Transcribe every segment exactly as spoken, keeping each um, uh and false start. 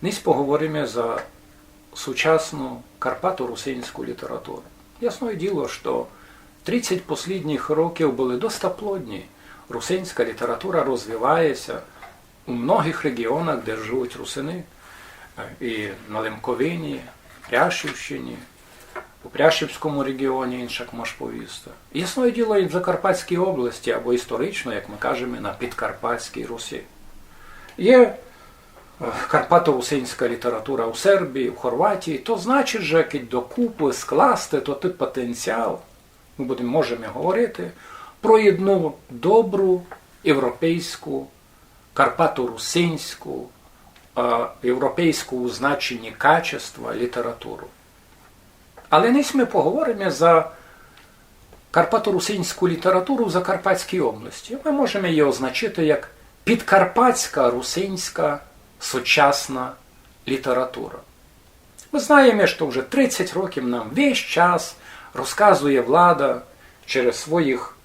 Нись поговориме за сучасну карпаторусинську літературу. Ясноє діло, што тридцять послїднїх років были доста плодні. Русинська література розвиває ся у многых реґіонах, де живуть русины, е, і на Лемковині, Пряшівщині, у Пряшівському реґіоні, иншак мож повісти. Ясноє діло, і в Закарпатській области, або історично, як мы кажеме, на Підкарпатській Русі. Є, е, карпаторусинська література у Сербії, в Хорватії. То значить, же кидь докупы скласти, то тот потенціал, мы будеме, можеме говорити про єдну добру європейську, карпаторусинську, е, європейську у значенні качества літературу. Але нись мы поговориме за карпаторусинську літературу в Закарпатській области. Мы можеме її означити як підкарпатська русинська сучасна література. Мы знаєме, што вже тридцять років нам весь час розказує влада через своїх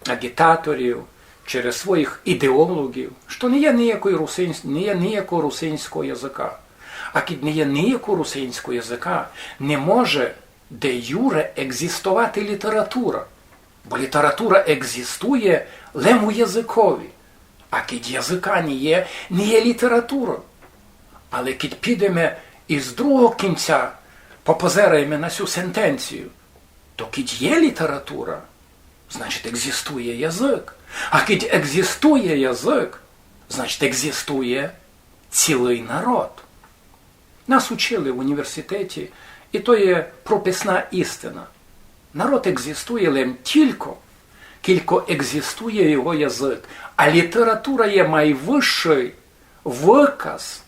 аґітаторів, через своїх ідеологів, што не є ниякої русинсь-, не є ниякого русинського языка. А кидь не є ниякого русинського языка, не може де-юре екзистовати література. Бо література екзистує лем у языкови. А кидь языка не є, не є література. Але кидь підеме из другого кінця, попозераєме на сю сентенцію, то кидь є література, значить, екзистує язык. А кидь екзистує язык, значить, екзистує цілый народ. Нас учили в університеті, і то є прописна істина. Народ екзистує лем тілько, кілько екзистує його язык, а література є майвысшый выказ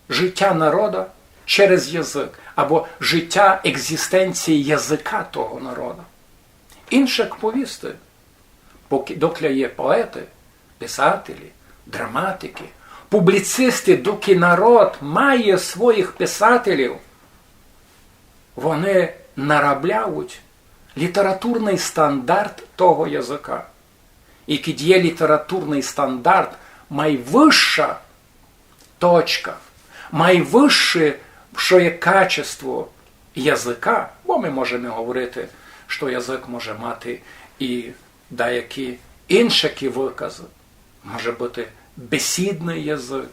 життя народа через язык, або життя екзистенції языка того народа. Инше як повісти, поки, докля є поеты, писателі, драматики, публіцисти, докы народ має своїх писателів, вони нараблявуть літературный стандарт того языка. І кидь є літературный стандарт, майвысша точка, майвысше, што є качество языка, бо мы можеме говорити, што язык може мати і даякі иншакі выказы. Може быти бесідный язык,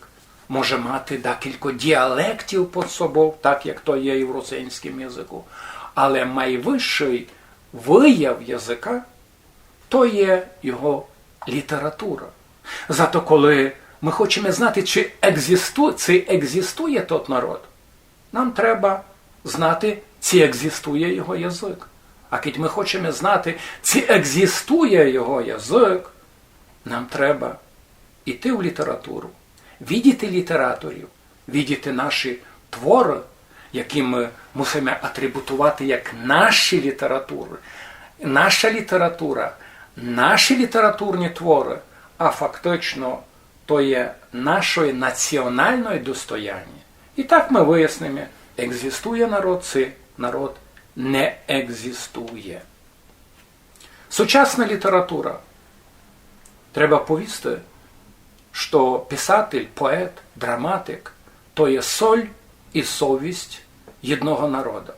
може мати декілько діалектів під собов, так як то є і в русинському языку. Але майвысшый выяв языка то є його література. Зато коли мы хочеме знати, ци екзисту-, ци екзистує тот народ, нам треба знати, ци екзистує його язык. А кидь мы хочеме знати, ци екзистує його язык, нам треба іти в літературу, видіти літераторів, видіти наші творы, які мы мусиме атрибутовати як наші літературы. Наша література, наші літературні творы, а фактично то є нашоє національноє достояння. І так мы выясниме, екзистує народ, ци народ не екзистує. Сучасна література. Треба повісти, што писатель, поет, драматик то є соль і совість єдного народа.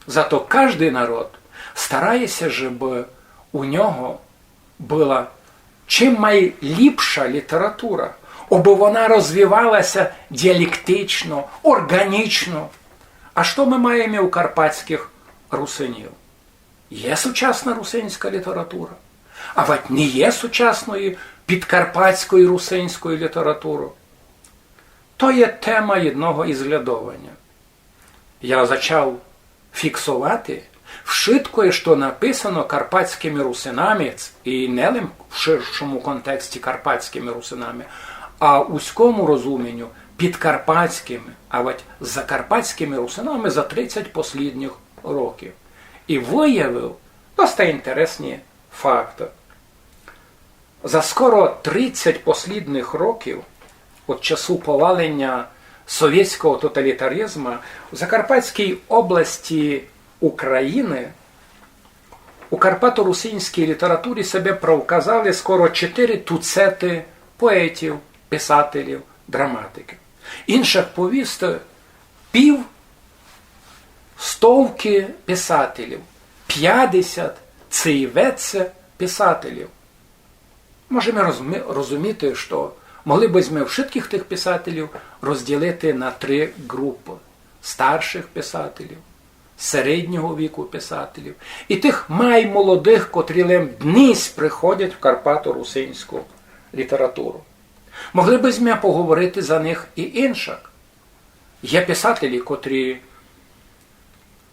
Зато каждый народ старає ся, жебы у нього была чим майліпша література, обы вона розвивала ся діалектично, орґанічно. А што мы маєме у карпатськых русинів? Є сучасна русинська література, авадь не є сучасної підкарпатської русинської літературы. То є тема єдного ізглядованя. Я зачав фіксовати вшыткоє, што написано карпатськыми русинами, ц-, і не лем в ширшому контексті карпатськыми русинами, а у узькому розуменю підкарпатськыми, авадь закарпатськыми русинами за тридцять послїднїх років. І выявив доста інтересні факты. За скоро тридцять послїднїх років од часу поваленя совєтського тоталітаризма в Закарпатській области України у карпаторусинській літературі себе проказали скоро чотири туцеты поетів, писателів, драматиків. Иншак повісти, пів стовкы писателів, пятдесят ци веце писателів. Можеме розумі-, розуміти, што могли бы сьме вшыткых тых писателів розділити на три ґрупы: старшых писателів, середнього віку писателів і тых май молодых, котрі лем днесь приходять в карпаторусинську літературу. Могли бы сьме поговорити за них і иншак. Є писателі, котрі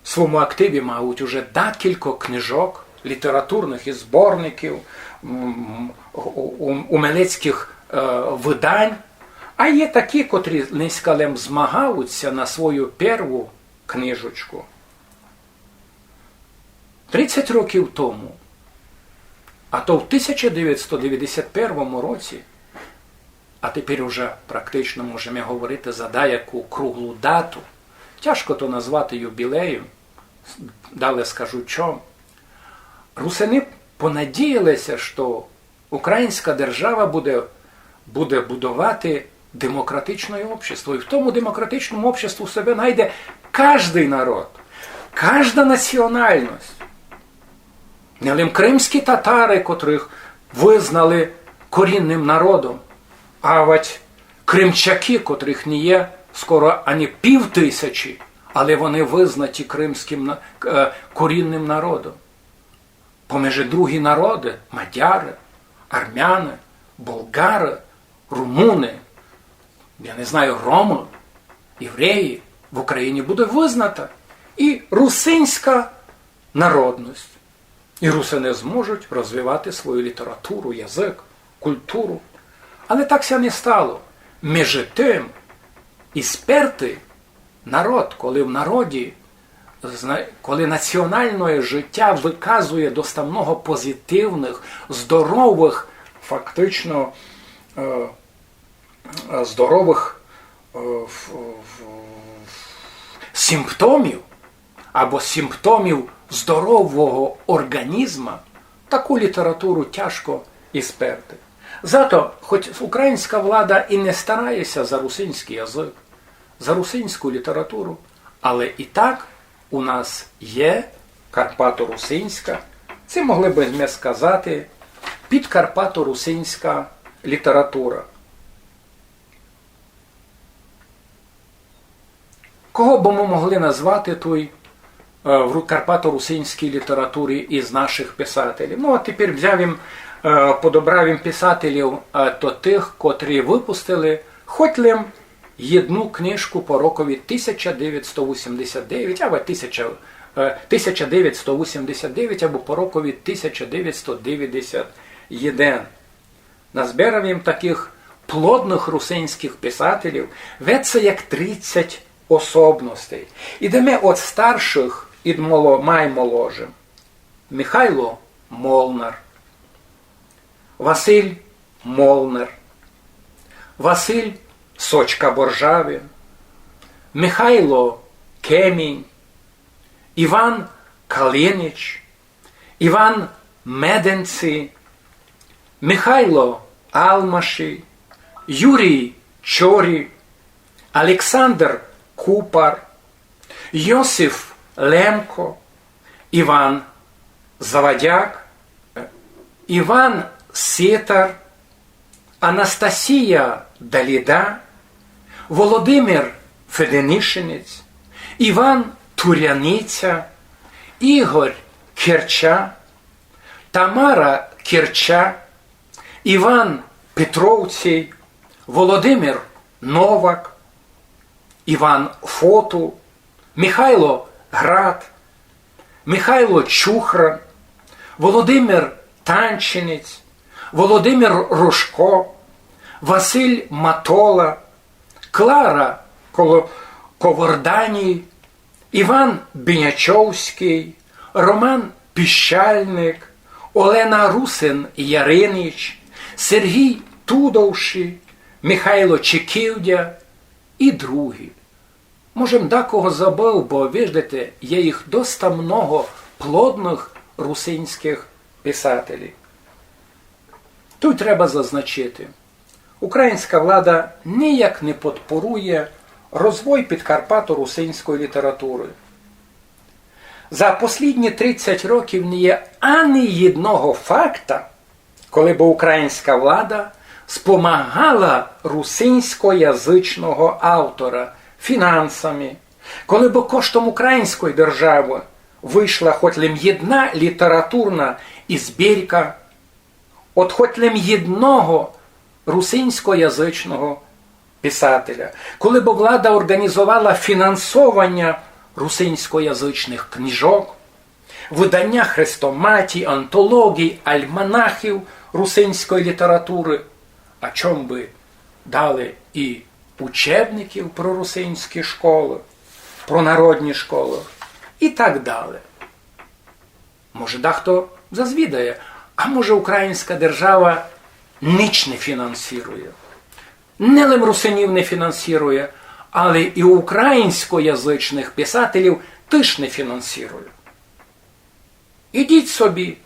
в свому активі мають уже декілько книжок, літературных і зборників, м, у-, у-, умелецькых, е, выдань, а є такі, котрі нынька лем змагають ся на свою перву книжечку. Тридцять років тому, а то в тисяча девятсто девятдесят первому році, а тепер уже практично можеме говорити за даяку круглу дату, тяжко то назвати юбілеєм, далі скажу чом, русины понадіяли ся, што українська держава буде, буде будовати демократичне общество. І в тому демократичному обществу себе найде каждый народ, кажда національность. Не лим кримські татары, котрых вызнали корінным народом, авадь кримчаки, котрых не є скоро ані пів тисячі, але вони визнаті кримськым на-, е, корінным народом. Помежи другі народы: мадяры, армяны, болгары, румуны, я не знаю, ромы, євреї, в Україні буде визната і русинська народность. І русины зможуть розвивати свою літературу, язык, культуру. Але так ся не стало. Межи тым, і спертый народ, коли в народі, зна-, коли національне життя выказує доста много позитивных, здоровых, фактично, е, е, здоровых, е, в-, в-, симптомів або симптомів здорового організма, таку літературу тяжко і сперти. Зато, хоть українська влада і не старає ся за русинськый язык, за русинську літературу, але і так у нас є карпаторусинська, ци могли бы сьме сказати, підкарпаторусинська література. Кого бы мы могли назвати туй, е, в ру-, карпаторусинській літературі із нашых писателів? Ну, а тепер взяв им, е, подобрав им писателів, е, то тых, котрі выпустили хоть лем єдну книжку по рокові тисяча девятсто вісімдесят девять, або тисяча, е, тисяча девятсто вісімдесят девять, або по рокові тисяча девятсто девятдесят єден. Назберав им такых плодных русинськых писателів веце як тридцять особностей. Ідеме од старшых ид моло-, май молодшым. Михайло Молнар, Василь Молнер, Василь Сочка-Боржавін, Михайло Кемінь, Іван Калинич, Іван Меденці, Михайло Алмаші, Юрій Чорі, Александр Купар, Йосиф Лемко, Іван Завадяк, Іван Ситар, Анастасія Даліда, Володимир Феденишинець, Іван Туряниця, Ігор Керча, Тамара Керча, Іван Петровцій, Володимир Новак, Іван Фоту, Михайло Град, Михайло Чухран, Володимир Танчинець, Володимир Рожко, Василь Матола, Клара Коло-, Коварданій, Іван Бінячовськый, Роман Піщальник, Олена Русин-Яринич, Сергій Тудовші, Михайло Чеківдя і другі. Може, м дакого забыв, бо, видите, є їх доста много плодных русинськых писателів. Туй треба зазначити, Україньска влада нияк не подпорує розвой підкарпаторусинської літературы. За послїдні тридцять років не є ани єдного факта, коли бы україньска влада спомагала русинськоязычного автора фінансами, коли бы коштом україньської державы вышла хоть лем єдна літературна ізбірка од хоть лем єдного русинськоязычного писателя, коли бы влада орґанізовала фінансованя русинськоязычных книжок, выданя хрестоматій, антолоґій, альманахів русинської літературы, а чом бы далі і учебників про русинські школы, про народні школы і так далі. Може, дахто зазвідає, а може, україньска держава нич не фінансірує. Не лем русинів не фінансірує, але і україньскоязычных писателів тыж не фінансірує. Ідіть собі,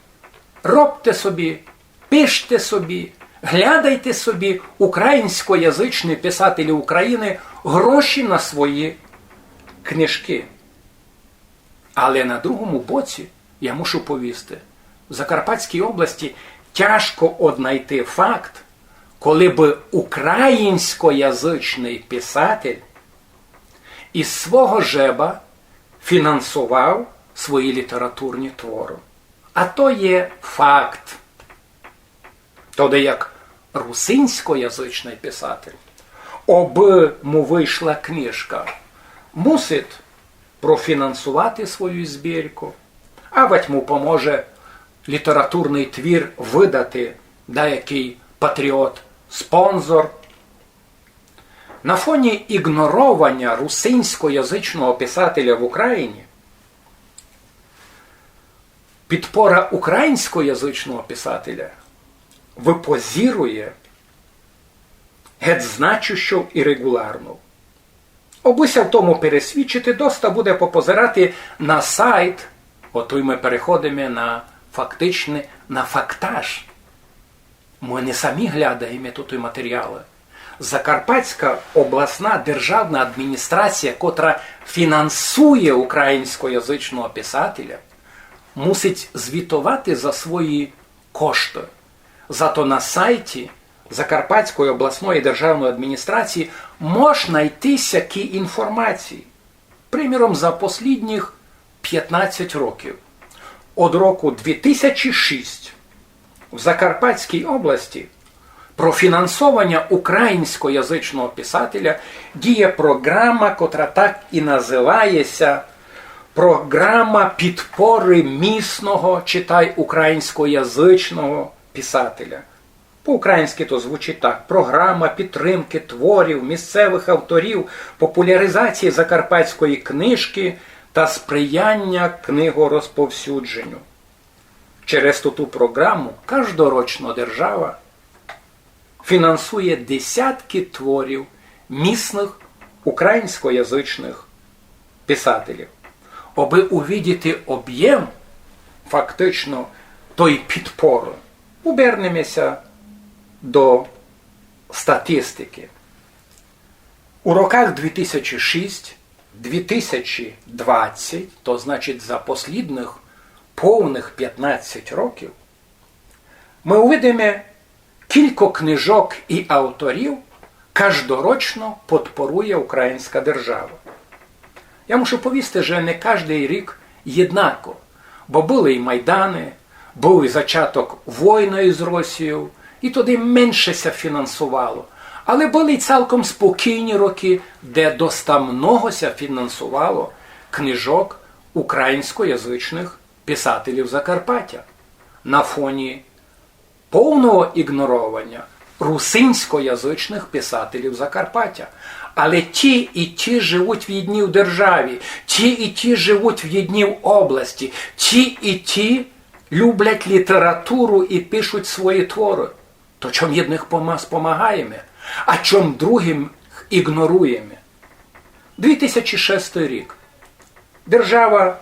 робте собі, пиште собі, глядайте собі, україньскоязычні писателі України, гроші на свої книжкы. Але на другому боці, я мушу повісти, в Закарпатській області тяжко однайти факт, коли бы україньскоязычный писатель із свого жеба фінансовав свої літературні творы. А то є факт. Тогды як русиньскоязычный писатель, обы му вышла книжка, мусить профінансовати свою збірку, авадь му поможе літературный твір выдати даякый патріот, спонзор. На фоні ігнорованя русиньскоязычного писателя в Україні підпора україньскоязычного писателя выпозірує геть значущов і реґуларнов. Обы ся в тому пересвідчити, доста буде попозирати на сайт, ото й мы переходиме на фактичне, на фактаж. Мы не самі глядаєме туй матеріалы. Закарпатська обласна державна адміністрація, котра фінансує україньскоязычного писателя, мусить звітовати за свої кошты. Зато на сайті Закарпатської обласної державної адміністрації мож найти сякі інформації. Приміром, за послїдніх пятнадцять років, од року дві тисячі шість, в Закарпатській області профінансованя україньскоязычного писателя діє програма, котра так і называє ся: програма підпоры місного, читай, україньскоязычного писателя. По-україньскы то звучить так: програма підтримкы творів місцевых авторів, популяризації закарпатської книжкы та сприяня книгорозповсюдженю. Через ту, ту програму каждорочно держава фінансує десяткы творів місных україньскоязычных писателів. Обы увидіти обєм фактично той підпоры, убернеме ся до статистикы. У роках дві тисячі шість, дві тисячі двадцять, то значить за послїдных повных пятнадцять років, мы увидиме, кілько книжок і авторів каждорочно подпорує україньска держава. Я мушу повісти, же не каждый рік єднако, бо были й майданы, быв і зачаток войны із Росією, і тогды менше ся фінансовало. Але были й цалком спокійні рокы, де доста много ся фінансовало книжок україньскоязычных писателів Закарпатя на фоні повного ігнорованя русинськоязычных писателів Закарпатя. Але ті і ті живуть в єдній державі, ті і ті живуть в єдній області, ті і ті люблять літературу і пишуть свої творы. То чом єдных пома-, спомагаєме, а чом другых ігноруєме? Дві тисячі шестый рік. Держава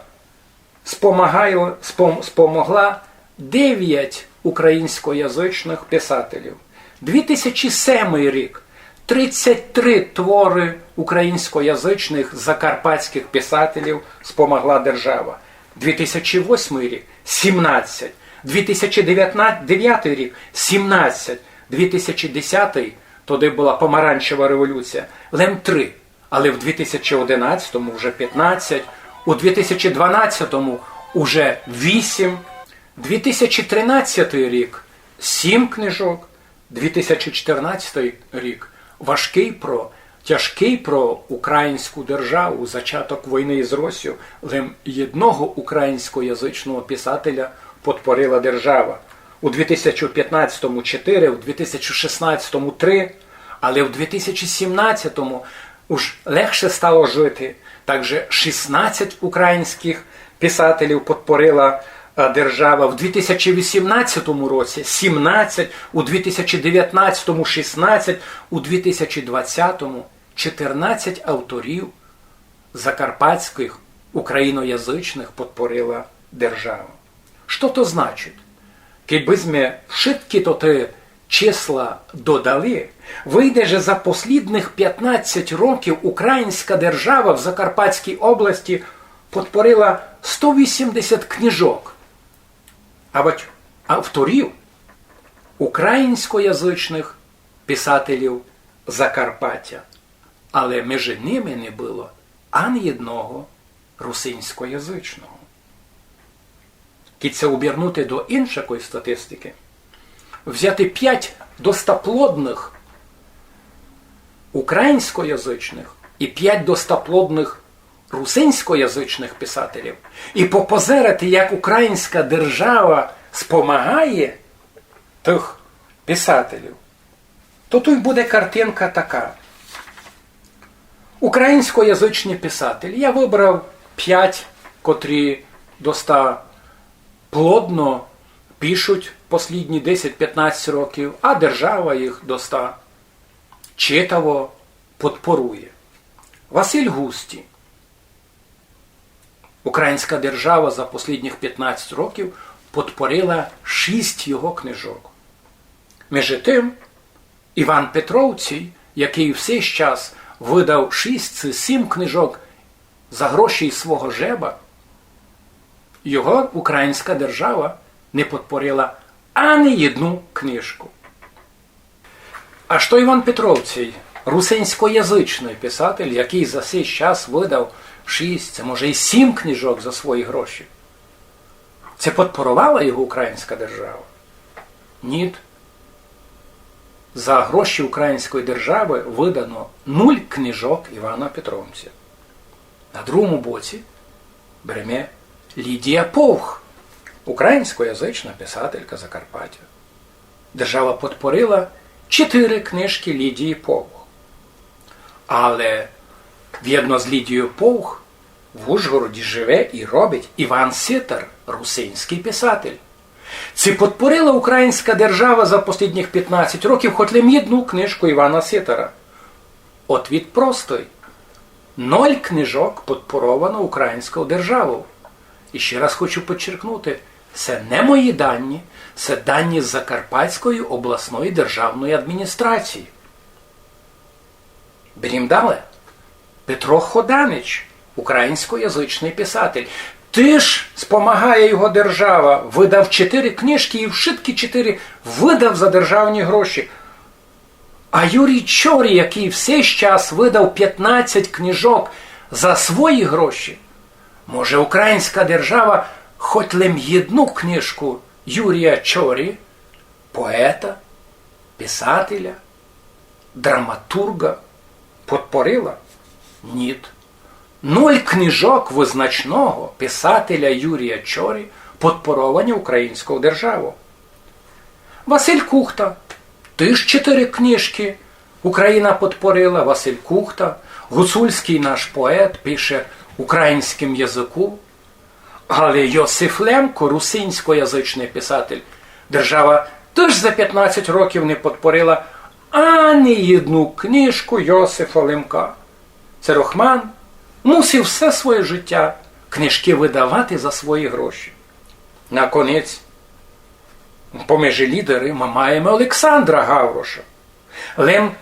спомагає-, спом-, спомогла девять українськоязычных писателів. Дві тисячі семый рік. Тридцять три творы українськоязычных закарпатськых писателів спомогла держава. Дві тисячі восьмый рік — сімнадцять. Дві тисячі девятый рік — сімнадцять. Дві тисячі десятый, тогды была помаранчева революція, лем три. Але в дві тисячі одинадцятому вже пятнадцять, у дві тисячі дванадцятому уже вісім, дві тисячі тринадцятый рік — сім книжок, дві тисячі чотирнадцятый рік — важкый про, тяжкый про українську державу, зачаток войны із Росією, лем єдного українськоязычного писателя подпорила держава. У дві тисячі пятнадцятому чотири, у дві тисячі шістнадцятому три, але в дві тисячі сімнадцятому уж легше стало жити. Также шістнадцять українськых писателів подпорила, е, держава. В дві тисячі вісімнадцятому році сімнадцять, у дві тисячі девятнадцятому шістнадцять, у дві тисячі двадцятому чотирнадцять авторів закарпатськых україноязычных подпорила держава. Што то значить? Кідь бы зме вшыткі тоты числа додали, выйде, же за послідных пятнадцять років українська держава в Закарпатській області подпорила сто вісімдесят книжок, авадь авторів українськоязычных писателів Закарпаття. Але межи ними не было ани єдного русинськоязычного. Кідь се обернути до иншакой статистикы, взяти пять доста плодных українськоязычных і пять доста плодных русинськоязычных писателів і попозерати, як українська держава спомагає тых писателів, то туй буде картинка така. Українськоязычні писателі, я выбрав пять, котрі доста плодно пишуть послідні десять-пятнадцять років, а держава їх доста читаво подпорує. Василь Густі. Українська держава за послідніх пятнадцять років подпорила шість його книжок. Межи тым, Іван Петровцій, якый в сей час выдав шість ци сім книжок за гроші із свого жеба, його українська держава не подпорила ани єдну книжку. А што Іван Петровцій, русинськоязычный писатель, якый за сей час выдав шість, а може й сім книжок за свої гроші? Ци подпоровала його українська держава? Ніт. За гроші української державы выдано нуль книжок Івана Петровця. На другому боці береме Лідія Повх, українськоязычна писателька Закарпаття. Держава подпорила чотыри книжкы Лідії Повх. Але вєдно з Лідією Повх в Ужгороді живе і робить Іван Ситар, русинськый писатель. Ци подпорила українська держава за послідніх пятнадцять років хоть лем єдну книжку Івана Ситара? Отвіт простый. Ноль книжок подпоровано українськов державов. І ще раз хочу подчеркнути, се не мої дані, се дані Закарпатської обласної державної адміністрації. Берім дале. Петро Ходанич, українськоязычный писатель. Тыж спомагає його держава, выдав чотыри книжкы і вшыткі чотыри выдав за державні гроші. А Юрій Чорі, якый в сей час выдав пятнадцять книжок за свої гроші, може, українська держава хоть лем єдну книжку Юрія Чорі, поета, писателя, драматурга, подпорила? Ніт. Нуль книжок визначного писателя Юрія Чорі подпоровані українськов державов. Василь Кухта. Тыж чотыри книжкы Україна подпорила. Василь Кухта, гуцульськый наш поет, пише українськым языком. Але Йосиф Лемко, русинськоязычный писатель, держава тыж за пятнадцять років не подпорила ани єдну книжку Йосифа Лемка. Ци рохман мусив все своє життя книжкы выдавати за свої гроші. Наконець, Помежи лідеры мы маєме Олександра Гавроша. Лем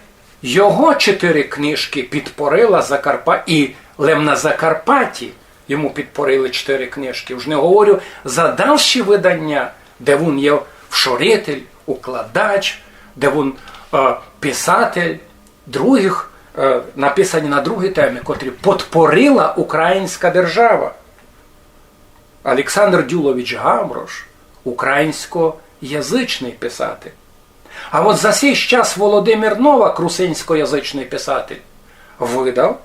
його чотыри книжкы підпорила Закарпа-, і лем на Закарпатті йому підпорили чотыри книжкы. Уж не говорю за дальші выданя, де вун є вшоритель, укладач, де вун, е, писатель другых, е, написані на другі темы, котрі подпорила україньска держава. Олександр Дюлович Гаврош, україньскоязычный писатель. А от за сей час Володимир Новак, русинськоязычный писатель, выдав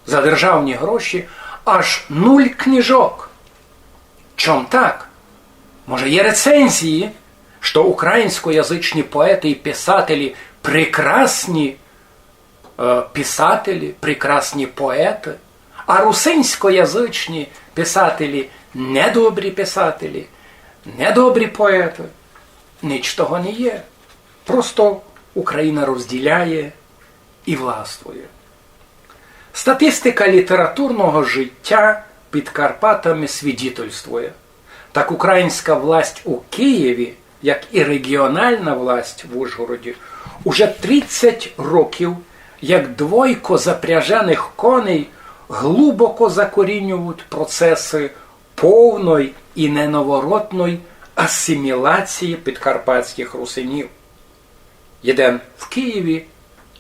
за державні гроші аж нуль книжок. Чом так? Може, є рецензії, што україньскоязычні поеты і писателі прекрасні, е, писателі, прекрасні поеты, а русинськоязычні писателі недобрі писателі, недобрі поеты. Ніч того не є. Просто Україна розділяє і властвує. Статистика літературного життя під Карпатами свідчительствує. Так українська власть у Києві, як і регіональна власть в Ужгороді, уже тридцять років, як двойко запряженых коней, глубоко закорінюють процесы повной і неноворотной асимілації підкарпатськых русинів. Єден в Києві,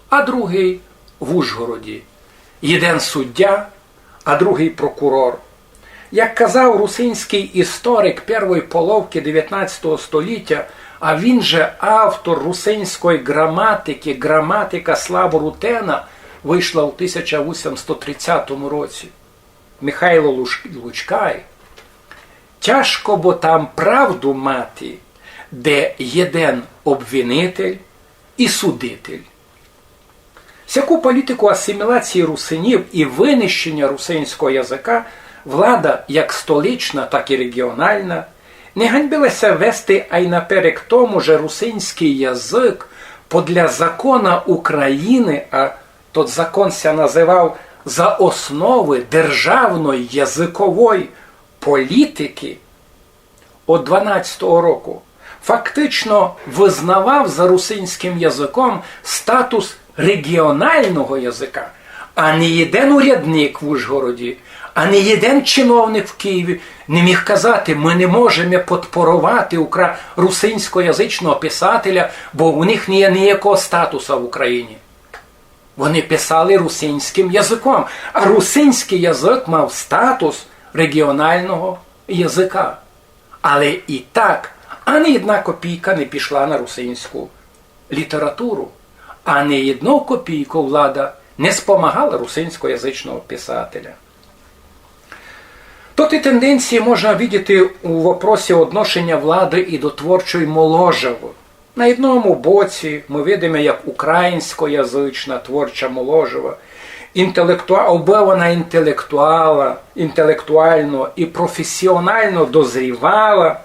а другый в Ужгороді. Єден суддя, а другый прокурор. Як казав русинськый історик первой половкы девятнадцятого століття, а він же автор русинськой ґраматикы, ґраматика Славу Рутена, вышла у тисяча вісімсот тридцятому році, Михайло Луч-, Лучкай: «Тяжко бо там правду мати, де єден обвинитель і судитель». Сяку політику асимілації русинів і вынищеня русинського языка влада, як столична, так і регіональна, не ганьбила ся вести ай наперек тому, же русинськый язык подля закона Україны, а тот закон ся называв «За основы державной языковой политики», од дванадцятого року фактично вызнавав за русинськым языком статус регіонального языка, а ни єден урядник в Ужгороді, а ни єден чиновник в Києві не міг казати: «Мы не можеме подпоровати укра-, русинськоязычного писателя, бо у них не є ніякого статуса в Україні». Вони писали русинськым языком, а русинськый язык мав статус регіонального языка. Але і так ани єдна копійка не пішла на русинську літературу, ани єдну копійку влада не спомагала русинськоязычного писателя. Тоты тенденції можна видіти у вопросі одношеня влады і до творчой моложавы. На єдному боці мы видиме, як українськоязычна творча моложава, інтелектуа-, обы вона інтелектуала-, інтелектуално і професіонално дозрівала,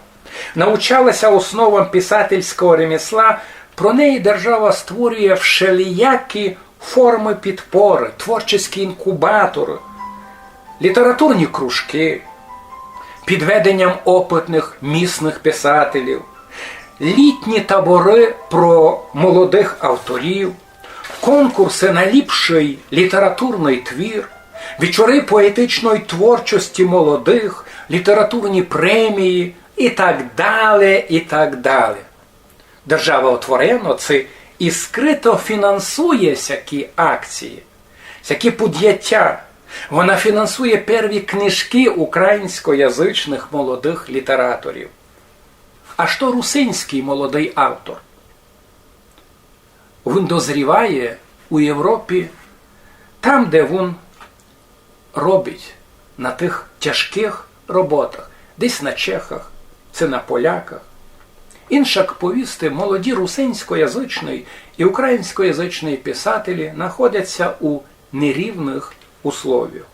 научала ся основам писательського ремесла, про неї держава створює вшелиякі формы підпоры, творчеські інкубаторы, літературні кружкы під веденям опытных місных писателів, літні таборы про молодых авторів, конкурсы на ліпшый літературный твір, вечоры поетичной творчости молодых, літературні премії і так дале, і так дале. Держава отворено ци і скрыто фінансує сякі акції, сякі подятя. Вона фінансує перві книжкы українськоязычных молодых літераторів. А што русинськый молодый автор? Вун дозріває у Європі, там, де вун робить на тых тяжкых роботах, десь на чехах, ци на поляках. Иншак повісти, молоді русинськоязычні і українськоязычні писателі находять ся у нерівных условіях.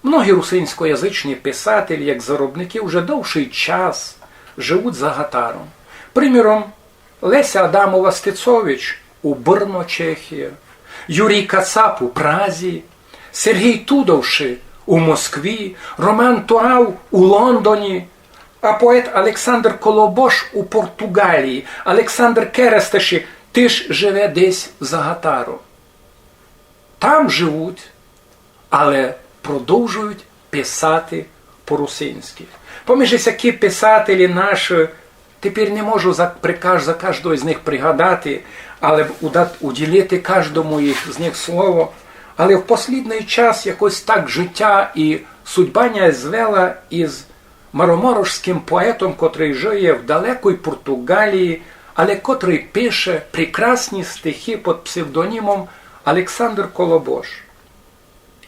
Многі русинськоязычні писателі, як заробникы, уже довшый час живуть за гатаром. Приміром, Леся Адамова-Стецович у Брно, Чехія, Юрій Кацап у Празі, Сергій Тудовші у Москві, Роман Туав у Лондоні, А поет Александр Колобош у Португалії, Александр Кересташі тыж живе десь за гатаром. Там живуть, але продовжують писати по-русинськы. Поміж сякі писателі наші, тепер не можу за, при каж-, за каждого з них пригадати, але б уда-, уділити каждому із них слово. Але в послідный час якось так життя і судьба ня звела із мароморошськым поетом, котрый жиє в далекій Португалії, але котрый пише прекрасні стихи під псевдонімом Александр Колобош.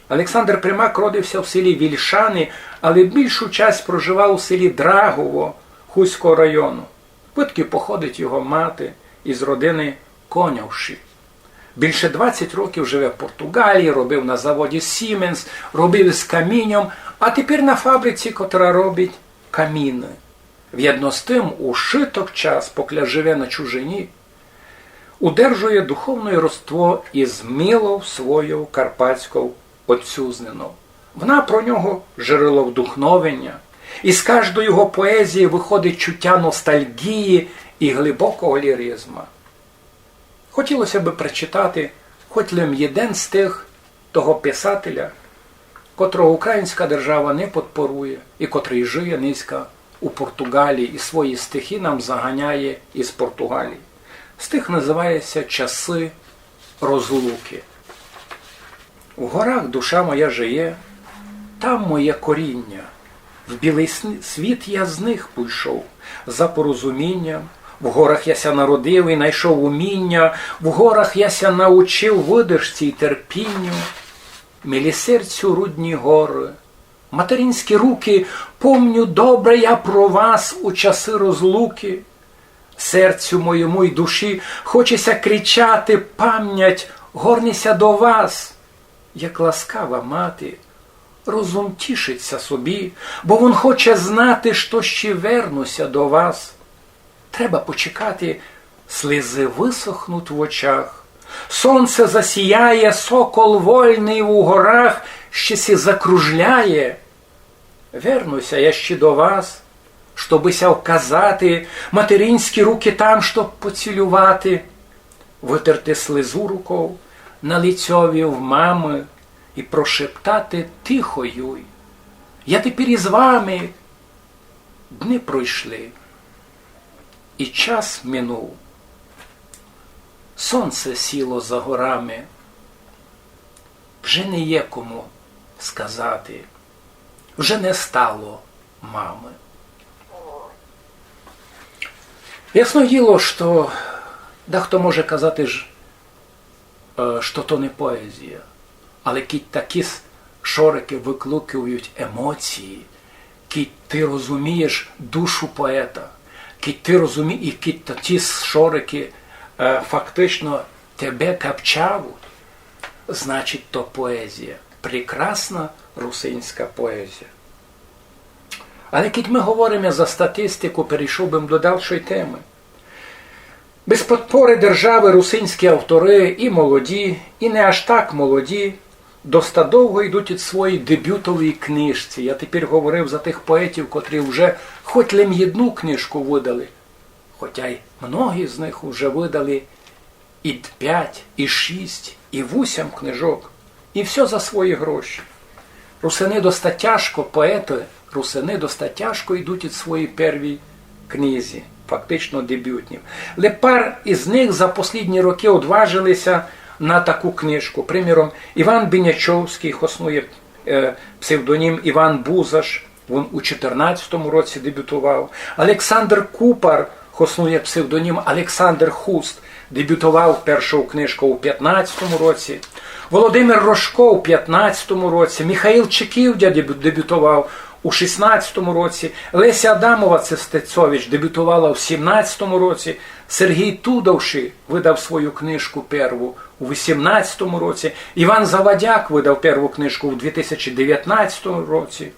Александр Примак родився в селі Вільшани, але більшу часть проживав у селі Драгово Хустського району, звідки походить його мати із родини Коньовші. Більше двадцять років живе в Португалії, робив на заводі Siemens, робив із камінням, а тепер на фабриці, котра робить каміны. Вєдно з тым, ушыток час, покля живе на чужині, удержує духовне родство із милов свойов карпатськов отцюзнинов. Вона про нього джерело вдухновеня, і з каждої його поезії выходить чуття ностальґії і глибокого ліризма. Хотілося бы прочитати хоть лем єден стих того писателя, котрого українська держава не подпорує і котрый жиє нынька у Португалії і свої стихи нам заганяє із Португалії. Стих называє ся «Часы розлуки». В горах душа моя жиє, там моє коріння. В білый сн-, світ я з них пуйшов за порозумінням. В горах я ся народив і найшов уміння, в горах я ся научив выдержці й терпінню. Милі серцю рудні горы, материнські руки, помню добре я про вас у часы розлуки. Серцю моєму й душі хоче ся кричати: памнять, горни ся до вас. Як ласкава мати, розум тішить ся собі, бо вун хоче знати, што ще верну ся до вас. Треба почекати, слезы высохнуть в очах. Сонце засіяє, сокол вольный у горах ще ся закружляє. Верну ся я ще до вас, щобы ся вказати, материнські руки там, щоб поцілювати, вытерти слезу руков на лицьові в мамы і прошептати тихо юй: я тепер із вами. Дни пройшли, і час минув. Сонце сіло за горами. Вже не є кому сказати. Вже не стало мамы. Ясно діло, што дехто може казати ж, е, што то не поезія. Але кідь такі с-, шорикы выкликують емоції, кідь ты розумієш душу поета, кідь ты розумі-, і кідь та-, ті с-, шорикы, е, фактично тебе капчавуть, значить, то поезія. Прекрасна русинська поезія. Але кідь мы говориме за статистику, перейшов бы м до дальшої темы. Без подпоры державы русинські авторы, і молоді, і не аж так молоді, доста довго йдуть ид своєї дебютової книжці. Я тепер говорив за тых поетів, котрі вже хоть лем єдну книжку выдали. Хотя й многі з них уже выдали і д-, пять, і шість, і вусім книжок. І всьо за свої гроші. Русины доста тяжко, поеты, русины доста тяжко йдуть ид своєї первій книзі, фактично дебютній. Ле пар із них за послідні рокы одважили ся на таку книжку. Приміром, Іван Бінячовськый, хоснує, е, псевдонім Іван Бузаш, вун у чотирнадцятому році дебютовав. Александр Купар, хоснує псевдонім Александр Хуст, дебютовав першов книжков у пятнадцятому році. Володимир Рожко у пятнадцятому році. Михаїл Чиківдя дебю-, дебютовав у шістнадцятому році. Леся Адамова Цестецович дебютовала в сімнадцятому році. Сергій Тудовші выдав свою книжку перву у вісімнадцятому році. Іван Завадяк выдав перву книжку у дві тисячі девятнадцятому році.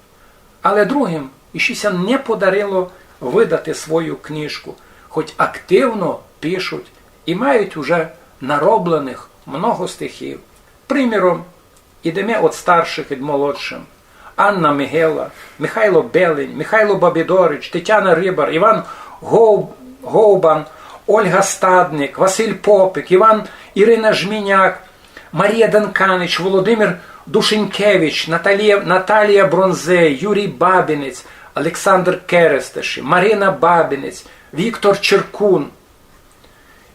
Але другым іщи ся не подарило выдати свою книжку, хоть активно пишуть і мають уже наробленых много стихів. Приміром, ідеме од старшых ид молодшым. Анна Мигела, Михайло Белень, Михайло Бабідорич, Тетяна Рибар, Іван Гов-, Говбан, Ольга Стадник, Василь Попик, Іван, Ірина Жміняк, Марія Данканич, Володимир Душенькевич, Наталія, Наталія Бронзей, Юрій Бабінець, Олександр Керестеші, Марина Бабінець, Віктор Черкун,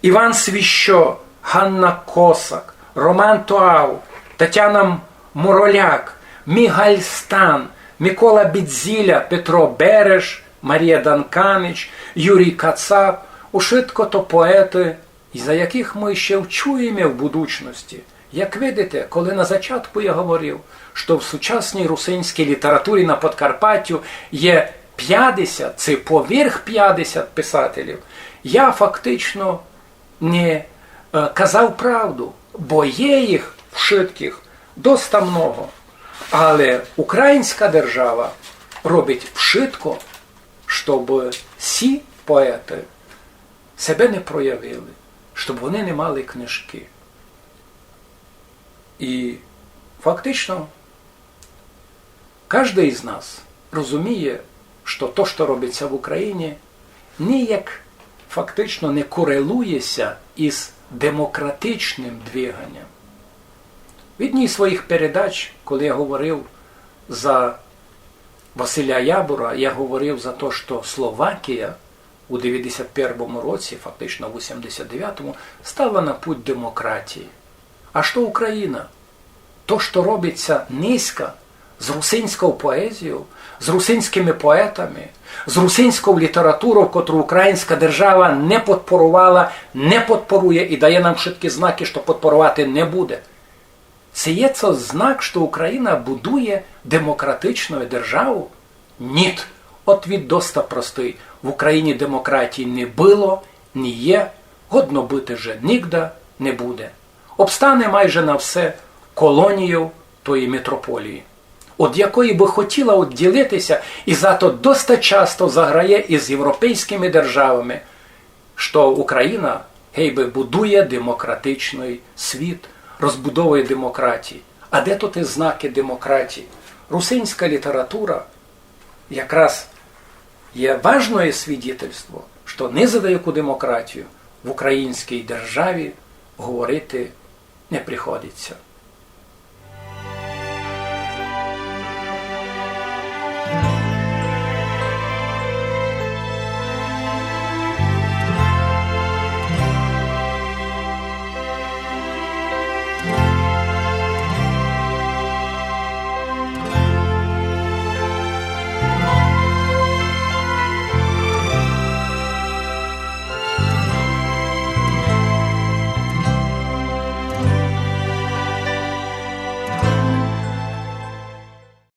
Іван Свіщо, Ганна Косак, Роман Тоау, Тетяна Мороляк, Мігаль Стан, Микола Бідзіля, Петро Береш, Марія Данканич, Юрій Кацап, ушытко то поеты, і за якых мы ще вчуєме в будучности. Як видите, коли на зачатку я говорив, што в сучасній русинській літературі на Подкарпаттю є пятдесят, ци поверх пятдесят писателів, я фактично не, е, казав правду, бо є їх вшыткых доста много. Але українська держава робить вшытко, щоб сі поеты себе не проявили, щоб вони не мали книжки. І фактично каждый із нас розуміє, што то, што робить ся в Україні, ніяк фактично не корелує ся із демократичным двиганням. В одній з своїх передач, коли я говорив за Василя Ябора, я говорив за то, што Словакія у девятдесят первому році, фактично в восемдесят девятому, стала на путь демократії. А што Україна? То, што робить ся нынька з русинськов поезійов, з русинськыми поетами, з русинськов літературов, котру українська держава не подпоровала, не подпорує і дає нам вшыткі знакы, што подпоровати не буде. Ци є цо знак, што Україна будує демократичну державу? Ніт. Отвіт доста простый. В Україні демократії не было, не є, годно быти же нигда не буде. Обстане майже на все колонієв тої метрополії, од якої бы хотіла одділити ся, і зато доста часто заграє із європейськыми державами, што Україна гейбы будує демократичный світ, розбудовує демократії. А де туй знакы демократії? Русинська література якраз є важноє свідітельство, што ни за даяку демократію в українській державі говорити не приходить ся.